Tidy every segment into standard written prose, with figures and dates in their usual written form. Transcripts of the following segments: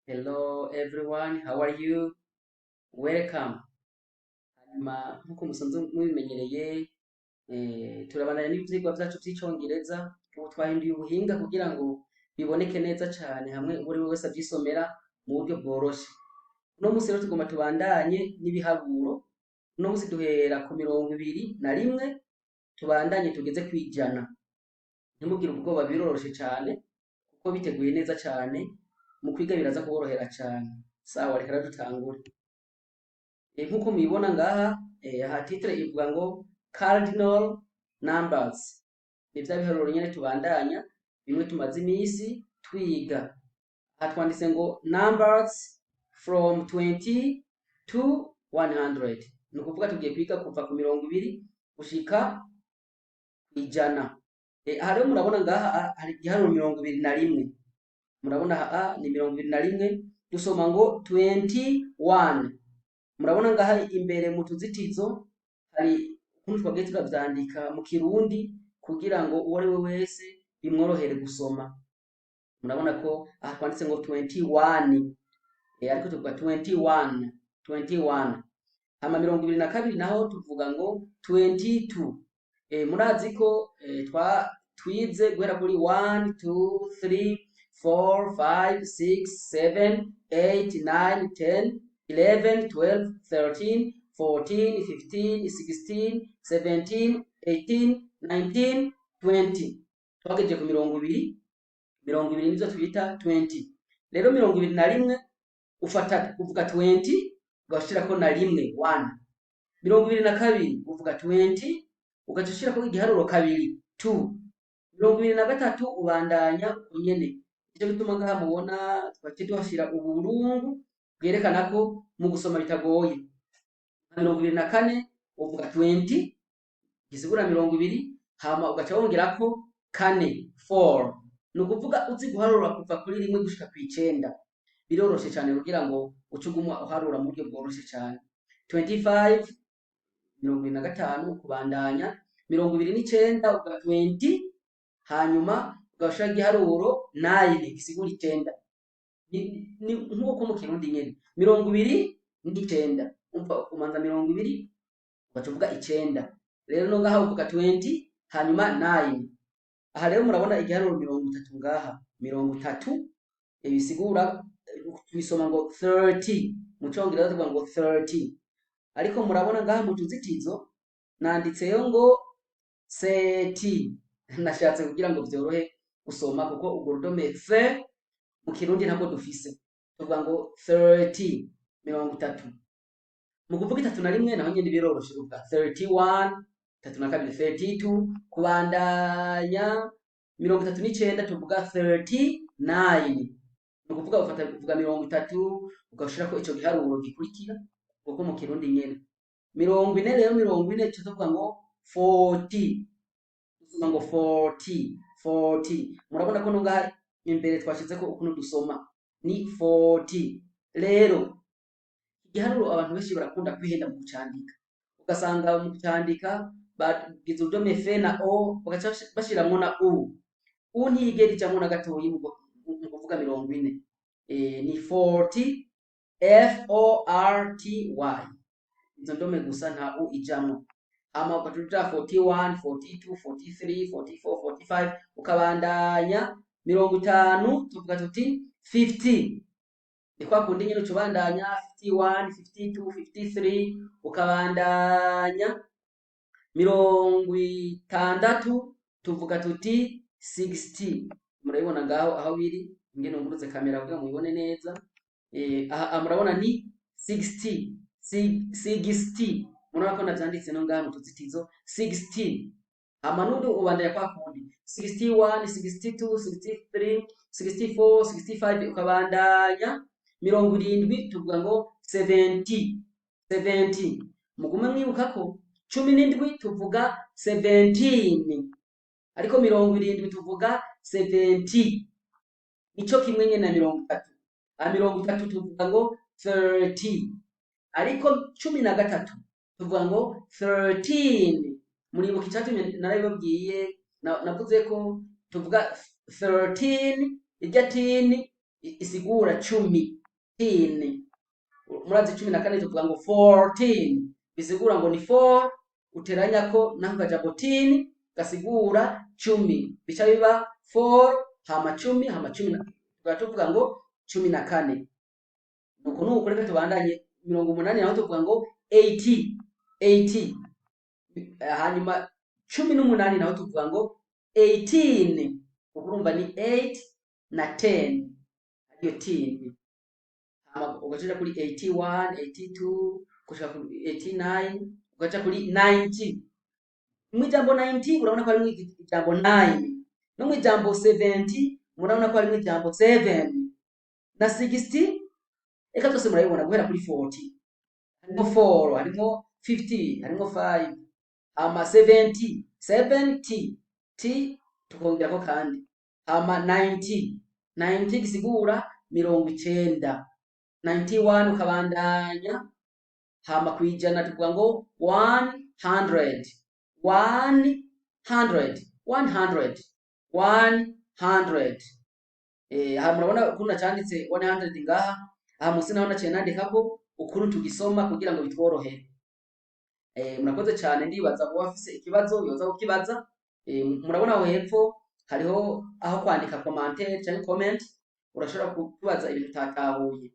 Hello everyone, how are you? Welcome. Hanyuma nk'uko musanzwe mubimenyereye, turabandanya n'ivyigwa vyacu vy'Icongereza. Ubu twahinduye ubuhinga kugira ngo biboneke neza cane, hamwe uwari we wese avyisomera mu buryo bworoshe. Uno musi rero tugomba tubandanye n'ibiharuro. Uno musi duhera ku 21, tubandanye tugeze kw'100. Ntimugire ubwoba, biroroshe cane kuko biteguye neza cane, mu kwiga biraza kuborohera cane. Sawa, reka rero dutangure. Nk'uko mubibona ngaha, aha titre ivuga ngo "Cardinal numbers". Ni vya biharuro nyene tubandanya, bimwe tumaze imisi twiga. Aha twanditse ngo "numbers from 20 to 100", ni ukuvuga tugiye kwiga kuva ku 20 gushika 100. Aha rero murabona ngaha hari igiharuro 21. Murabona aha ni 21, dusoma ngo 21. Murabona ngaha imbere mu tuzitizo hari ukuntu twagiye turavyandika mu Kirundi kugira ngo uwo ari we wese bimworohere gusoma. Murabona ko aha twanditse ngo 21, ariko tuvuga 21, 21. Hama 22 naho tuvuga ngo 22. Murazi ko twa twize guhera kuri 1, 2, 3, 4, 5, 6, 7, 8, 9, 10, 11, 12, 13, 14, 15, 16, 17, 18, 19, 20. Twagejeje ku 20. 20 nivyo twita 20. Rero 21 ufata uvuga 20, ugashirako na rimwe, 1. 22 uvuga 20, ugaca ushirako igiharuro kabiri, 2. 23 ubandanya uko nyene. Nico gituma ngaha mubona twaciye tuhashira uburungu bwerekana ko mu gusoma bitagoye. 24 uvuga 20, gisigura 20, hama ugaca wongerako kane, 4. Ni ukuvuga uzi guharura kuva kuri rimwe gushika kw'icenda, biroroshe cane kugira ngo uce uguma uharura mu buryo bworoshe cane. 25, 25, kubandanya. 29 uvuga 20, hanyuma ugashira igiharuro 9 gisigura icenda. Ni nk'uko mu Kirundi nyene, 29, umva, umanza 20, ugaca uvuga icenda. Rero no ngaha uvuga 20, hanyuma 9. Aha rero murabona igiharuro 30 ngaha. 30 bisigura, tubisoma ngo 30, mu Congereza tuvuga ngo 30. Ariko murabona ngaha mu tuzitizo nanditseyo ngo 30. Nashatse kugira ngo vyorohe gusoma, kuko urwo rudome th mu Kirundi ntabwo dufise. Tuvuga ngo 30, 30. Mu kuvuga 31 naho nyene biroroshe, tuvuga 31, 32, 32, kubandanya. 39 tuvuga 39. Ni ukuvuga ufata uvuga 30, ugashirako ico giharuro gikurikira, kuko mu Kirundi nyene. 40 rero, 40 tuca tuvuga ngo 40, dusoma ngo 40, 40. Murabona ko no ngaha imbere twashizeko ukuntu dusoma ni 40. Rero igiharuro abantu benshi barakunda kwihenda mu kucandika, ugasanga mu kucandika bagize urudome f na o, bagaca bashiramwo na u. U ntiyigera ijamwo na gatoyi mu kuvuga 40. Ni 40, F O R T Y, izo ndome gusa, nta u ijamwo. Hama ugaca uja 41, 42, 43, 44, 45, ukabandanya. 50 tuvuga tuti 50. Ni kwa kundi nyene, uca ubandanya 51, 52, 53, ukabandanya. 60 tuvuga tuti 60. Murabibona ngaho aho biri, ingene nunguruze kamera kugira mubibone neza. Aha murabona ni 60, 60. Murabona ko navyanditse no ngaha mu tuzitizo 60. Hama n'undi ubandanya kwa kundi, 61, 62, 63, 64, 65, ukabandanya. 70 tuvuga ngo 70, 70. Mugume mwibuka ko 17 tuvuga 17, ariko 70 tuvuga 70. Nico kimwe nyene na 30. A 30 tuvuga ngo 30, ariko 13 tuvuga ngo 13. Muribuka icatumye narabibabwiye, navuze ko tuvuga 13, irya tini. Isigura 10, teen. Murazi 14 tuvuga ngo 14, bisigura ngo ni 4 uteranyako nako kajambo teen gasigura 10, bica biba 4 hama 10 hama 10 tukaba tuvuga ngo 14. Nuko nuko reka tubandanye. 80 naho tuvuga ngo 80, 80. Hanyuma 18 naho tuvuga ngo 18. Ubwo urumva ni 8 na 10, ariyo teen. Hama ugaca kuri 81, 82, gushika kuri 89, ugaca kuri 90. Mu ijambo 90 urabona ko harimwo ijambo 9, no mu ijambo 70 murabona ko harimwo ijambo 7 na 60. Eka byose murabibona guhera kuri 40, harimo 4, harimo 50, harimo 5, hama 70, 70 t tukongerako kandi, hama 90, 90 gisigura 90, 91, ukabandanya. Hama kwijana tuvuga ngo 100, 100, 100, 100. Aha murabona ukuntu nacanditse 100 ngaha. Aha munsi naho naciye nandikako ukuntu tugisoma kugira ngo bitworohere. Murakoze cyane. Ndibaza kuba afise ikibazo yoza kukibaza. Murabona aho hepfo hariho aho kwandika commentaire canke comment, urashobora kutubaza ibintu utatahuye.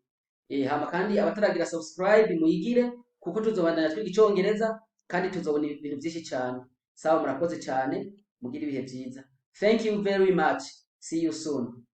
Hama kandi abataragira subscribe muyigire, kuko tuzobandanya twiga Icongereza kandi tuzobona ibintu byinshi cyane. Sawa, murakoze cyane, mugire ibihe byiza. Thank you very much, see you soon.